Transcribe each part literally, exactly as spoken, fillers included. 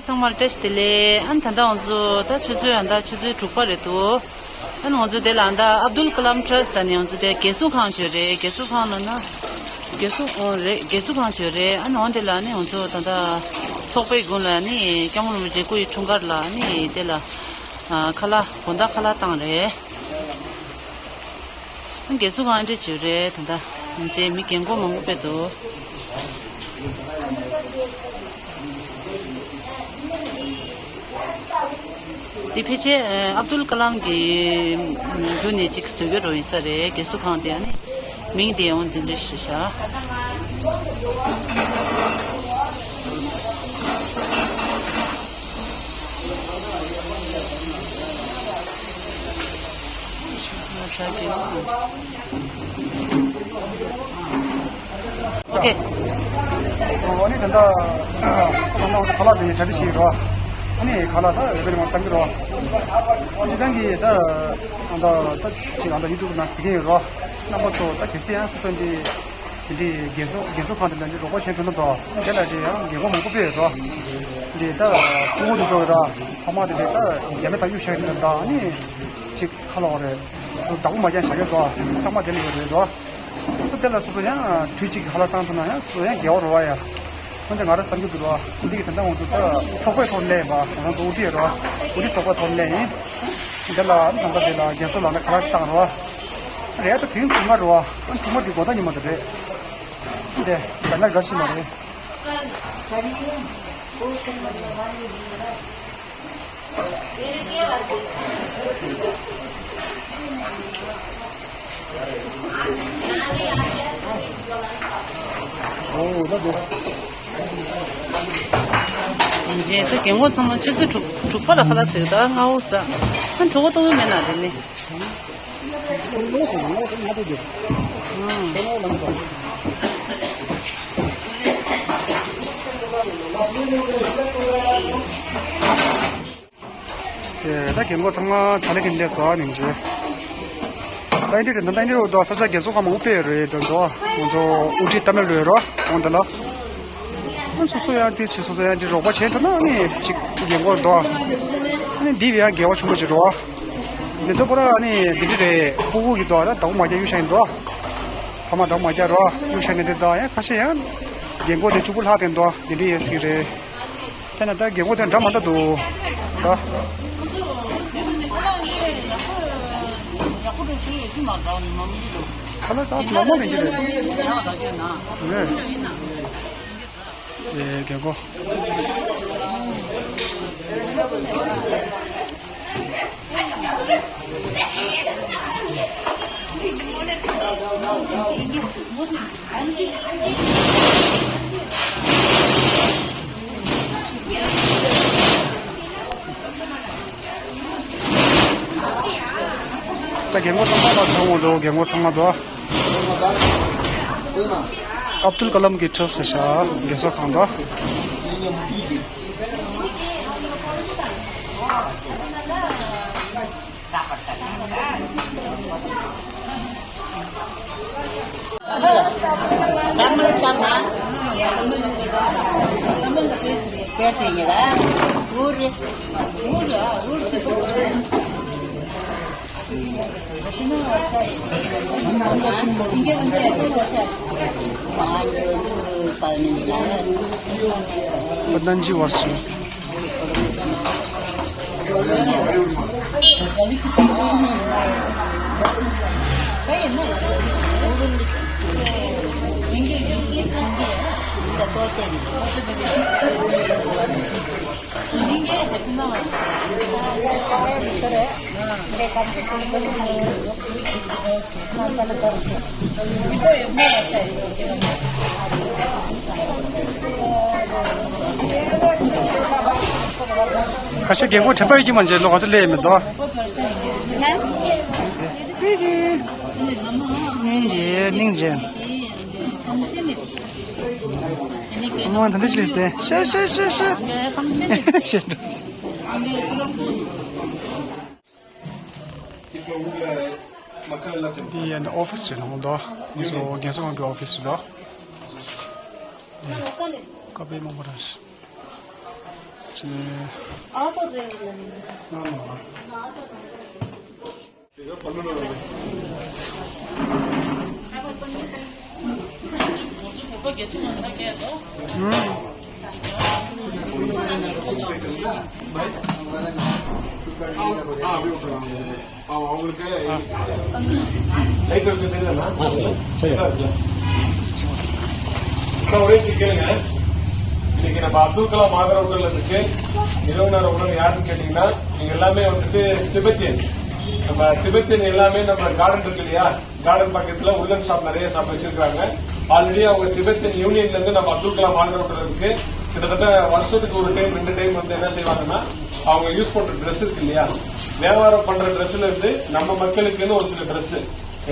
ཚང་མར་བཀྲ་ཤིས་བདེ་ལེགས། ཨ་ནི་ད་ལྟ་ང་ཚོ་ད་ཆུ་ཚོད་ཨ་ད་ཆུ་ཚོད་དྲུག་པ་རེད་འདུག་ཨ་ནི་ང་ཚོ་དེ་ལ་ཨ་ད་ཨབ་དུལ་ཀ་ལམ་ཊ་ར་སི་ཊི་ནས་ང་ཚོ་དེ་རྒས་གསོ་ཁང་བྱོས་རེད། རྒས་གསོ་ཁང་ལ་ན་རྒས་གསོ་ཨོ་རེད། རྒས་གསོ་ཁང་བྱོས་རེད། ཨ་ནི་འོ་དེ་ལ་ནི་ང་ཚོ་ད་ལྟ་ཚོགས་པའི་དགུན་ལ་ནི་སྐྱབས་མགོན་རིན་པོ་ཆེ་སྐུ་ཡི་འཁྲུངས་སྐར་ལ་ནི་དེ་ལ་ཨ་ཁ་ལག་དགོང་དག་ཁ་ལག་བཏང་རེད། རྒས་གསོ་ཁང་འདྲ་བྱོས་རེད། ད་ལྟ་ང་ཚོའི་མི་རྒན་འཁོགས་མང་པོ་དཔེ་འདུག་འདི་ཕལ་ཆེར་ཨ་ཨབ་དུལ་ཀ་ལམ་གྱི་རྒྱུ་ནས་ཅིག་བཟོས་ཀྱི་རོ་ཡིན་ས་རེད། རྒས་གསོ་ཁང་དེ་ཨ་ནི་མིང་དེ་ཡང་དེ་འདྲ་ཞུ་བྱ། ཨོ་ཁེ། ཨོ་ནི་ད་ལྟ་ཁ་ལག་དེ་གྲ་སྒྲིག་བྱེད་ཡོད་རོ། ཨ་ནི་ཁ་ལག་ད་རེ་བེ་རེ་མ་བཏང་གི་རོ། ཨོ་ནི་ད་གི་ད་ད་ད་ཅིག་ཨ་ད་ཡུ་ཊུབ་ནང་གཟིགས་ཀྱི་ཡོད་རོ། རྣམ་པ་ཚོ་ད་གལ་སྲིད་ཡང་སོ་སོ་འདི། དེ་འདྲའི་རྒས་གསོ་རྒས་གསོ་ཁང་དེ་ལ་འདི་རོགས་པ་བྱས་ཐུབ་ན་འདུག་དེ་ལ་འདི་ཡང་རྒན་གོག་མང་པོ་ཕེབས་ཡོད་འགྲོ། འདི་ད་ཕྲུ་གུ་དེ་ཚོ་ར་ཕ་མ་དེ་འདྲའི་ད་རྒན་ལགས་དང་གཡུག་བཞག་གི་འདུག་ད་ནི་ཅིག་ཁ་ལོག་རེད། སུ་བདག་པོ་མ་རྒྱག་བཞག་ཡོད་འགྲོ། ཚང་མ་དེ་ལ་ཡོད་རེད་འགྲོ། སུ་དེ་ལ་སོ་སོ་ཡང་དུས་གཅིག་གི་ཁ་ལག་བཏང་ཐུབ་ན་ཡང་སུ་ཡང་དགེ་བ་རེད་བ་ཡ། འོན་ཏེ་ང་རང་བསམ་རྒྱུ་འདུག་རོ། འདི་གི་ད་ལྟ་ང་ཚོ་ད་ཚོགས་པའི་ཐོག་ནས་ལས་ཡིན་པ། ང་རང་ཚོ་དབུ་ཁྲིད་ཡོད་རོ། དབུ་ཁྲིད་ཚོགས་པའི་ཐོག་ནས་ལས་ཡིན། འདི་ལ་ད་ལྟ་འདི་ལ་རྒན་གསོ་ལགས་ནས་ཁ་ལག་ཞིག་བཏང་རོ། རེད་ད་དུས་ཡུན་ཐུང་ངུ་རོ། ཨ་ཐུང་ངུ་འདི་དགོང་དག་ཉི་མ་དེ་རེད། འདི་ད་ལྟ་འགའ་ཞིག་མ་རེད། ཨོ་ད་དེ། རྗེས་སུ་རྒན་གོག་ཚང་མ་ཆུ་ཚོད་དྲུག་དྲུག་པ་ལ་ཁ་ལག་ཟས་ད་སྔ་པོ་ཟ། ཨ་གྲོད་ཁོག་ལྟོགས་ཀྱི་མེད་ན་རེད་ནི། ཨ། ད་རྒན་གོག་ཚང་མ་ད་ལེ་གིན་ལས་སོ་ནིང་ཞེ། ད་འདི་རེད་ད་འདི་རེད་འདུག་ས་ཆ་རྒན་གསོ་ཁང་མང་པོ་ཡོད་རེད་འདུག་ང་ཚོ་དབུ་ཁྲིད་ཏཱ་མེལ་རེད་རོ། འོང་ད་ལ། སོ་སོ་ཡང་དེ་བྱེད་སོ་སོ་ཡང་དེ་རོགས་པ་བྱས་ཐུབ་ན་ནི་ཅིག་རྒན་གོག་འདུག་ཨ་ནི་འདི་ཡང་དགེ་བ་ཆེན་པོ་ཅིག་རོ། འདི་ཚོ་པོ་ར་ནི་འདི་འདྲ་རེད། ཕྲུ་གུ་གི་འདུག་ད་བདག་པོ་མ་རྒྱག་གཡུག་བཞག་ཡིན་འདུག་ཕ་མ་བདག་པོ་མ་རྒྱག་རོ། གཡུག་བཞག་ནི་འདི་འདུག་ཡང་ཁ་ཤས་ཡང་རྒན་གོག་དེ་གཅིག་པུ་ལྷག་དེ་འདུག་འདི་འདྲ་ཡོད་སྲིད་ཀྱི་རེད། དེ་ན་ད་རྒན་གོག་དེ་འདྲ་མ་འདྲ་འདུག་ད། ཁ་ལག་ད་ནོར་མལ་རེད་ཀྱི་རེད། རེད། རྒན་གོག་ད་རྒན་གོག་ཚང་མ་ལ་ཐོང་འོང་འགྲོ། རྒན་གོག་ཚང་མ་དོ། ཨབ་ཏུལ་ཀ་ལམ་གྱི་ཁྲོད་ཟེར་ཤག་རྒན་གསོ་ཁང་དོ། Patanjali versus ཁ་ཤས་རྒན་གོག་དྲན་པ་ཡོད་ཀྱི་མ་རེད། ལོ་ག་ཚོད་སླེབས་མེད་དོ། སྙིང་རྗེ་སྙིང་རྗེ། ཨ་མ་ད་འདི་ཅི་ལས་ཏེ། ཤ་ཤ་ཤ་ཤ། ཤ་འགྲོ། འདི་ཡན་ཨོ་ཕི་སི་རེད་ལ་འོང་དོ། ང་ཚོ་རྒན་གསོ་ཁང་གི་ཨོ་ཕི་སི་རེད་དོ། ཀ་པེ་མང་པོ་ར། ཨ་ཕ་རེད། அவன் அவங்களுக்கு லைட் வச்சு தெரியலண்ணா? ஆ, சரி. அக்கா, ஒரே விஷயம் கேளுங்க. இன்னைக்கு நம்ம அப்துல் கலாம் ஆதரவு இல்லத்துக்கு நிறுவனரோட யாருன்னு கேட்டீங்கன்னா, நீங்க எல்லாமே வந்துட்டு திபெத்தியன். நம்ம திபெத்தியன் எல்லாமே நம்ம கார்டன் இருக்கு இல்லையா, கார்டன் பக்கத்துல உல்லன் ஷாப், நிறைய ஷாப் வச்சிருக்காங்க. ஆல்ரெடி அவங்க திபெத்தியன் யூனியன்ல இருந்து நம்ம அப்துல் கலாம் ஆதரவு இல்லத்துக்கு கிட்டத்தட்ட வருஷத்துக்கு ஒரு டைம், ரெண்டு டைம் வந்து என்ன செய்வாங்கன்னா, அவங்க யூஸ் பண்ற ட்ரெஸ் இருக்கு இல்லையா, வியாபாரம் பண்ற ட்ரெஸ்ல இருந்து நம்ம மக்களுக்குன்னு ஒரு சில ட்ரெஸ்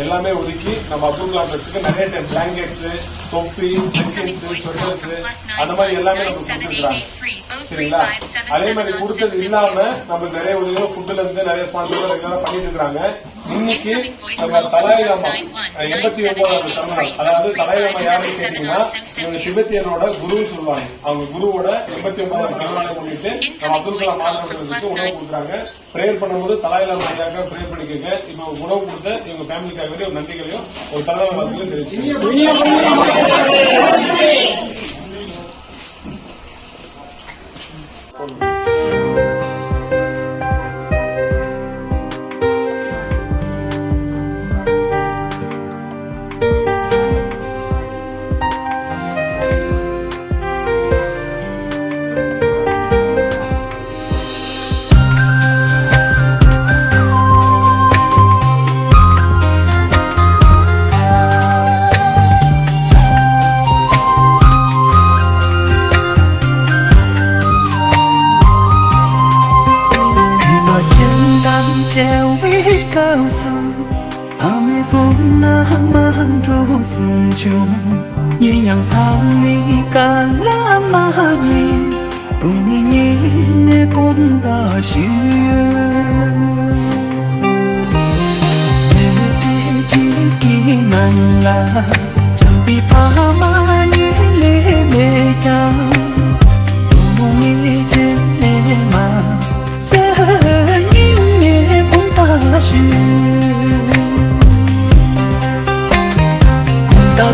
எல்லாமே ஒதுக்கி, நம்ம அப்துல் கலாம் ட்ரெஸ்ஸுக்கு நிறைய டைம் பிளாங்கெட்ஸ், தொப்பி, ஜெர்கின்ஸ், ஸ்வெட்டர்ஸ், அந்த மாதிரி எல்லாமே நம்ம கொடுத்துருக்காங்க. சரிங்களா? அதே மாதிரி கொடுத்தது இல்லாம, நம்ம நிறைய உதவி, ஃபுட்ல இருந்து நிறைய ஸ்பான்சர் ரெகுலரா பண்ணிட்டு இருக்காங்க. இன்னைக்கு நம்ம தலாய் லாமா, எண்பத்தி ஒன்பதாவது பிறந்தநாள், அதாவது தலாய் லாமா யாருன்னு கேட்டீங்கன்னா, இவங்க திபெத்தியனோட குருன்னு சொல்லுவாங்க. அவங்க குருவோட எண்பத்தி ஒன்பதாவது பிறந்தநாளை முன்னிட்டு நம்ம அப்துல் கலாம் ஆதரவு இல்லத்துக்கு உணவு கொடுக்குறாங்க. ப்ரேயர் பண்ணும்போது தலாய் லாமா ஐயாவுக்கு ப்ரேயர் பண்ணிக்கோங்க. இப்போ உணவு கொடுத்த இவங்க ஃபேமிலிக்காகவே ஒரு நன்றிகளையும் ஒரு பிறந்தநாள் வாழ்த்துக்களையும் தெரிவிச்சுக்கிறேன்.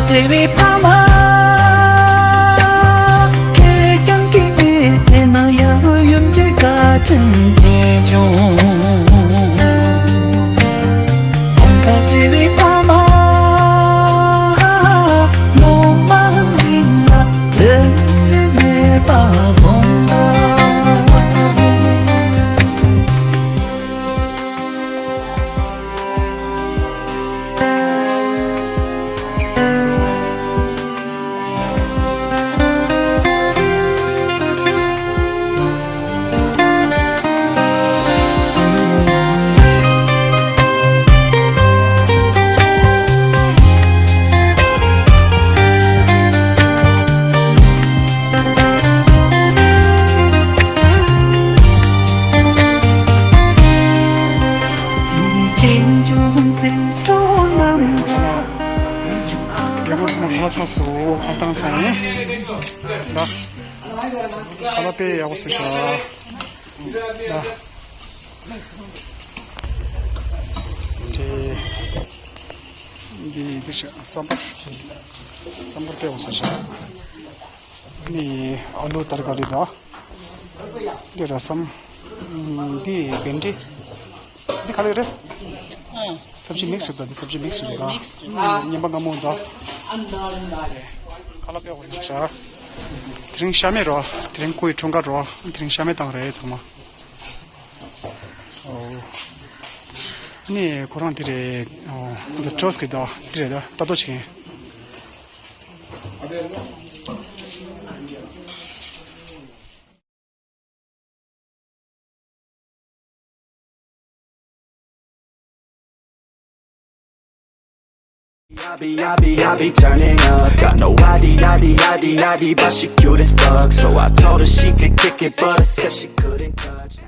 རྒྱལ་བ་ལྷ་ཚང་སོ་ཧ་ཏང་ཚང་ཡིན། ད་ཁ་ལག་དཔེ་ཡག་པོ་བཟོས་ཤག་ད་དེ་འདི་འདི་ཤག་ས་འབར། ས་འབར་དཔེ་ཡག་པོ་བཟོས་ཤག་ནི་ཨ་ལུ་ཏར་ཀ་རི་ད། འདི་ར་སམ། འདི་བེན་ཌི། འདི་ག་རེ་རེད། ཨ། སབ་ཇི་མིག་སི་རེད་ད། འདི་སབ་ཇི་མིག་སི་རེད་ད། མིག་སི་རེད། ཉན་པ་སྔ་མོ་ད། ཁ་ལག་དཔེ་ཡག་པོ་རེད་ཤག་དེ་རིང་ཤ་མེད་རོ། དེ་རིང་ཁོའི་འཁྲུངས་སྐར་རོ། དེ་རིང་ཤ་མེད་བཏང་རེད་ཚང་མ། ཨོ། ནི་ཁོ་རང་དེ་རེད། ཨོ། འདི་ཅོས་གི་ད། དེ་རེད་ད། ལྟ་རྟོག་བྱེད་མཁན། Yabby, yabby, yabby, turning up. Got no I D, I D, I D, I D, but she cute as fuck. So I told her she could kick it, but I said she couldn't touch.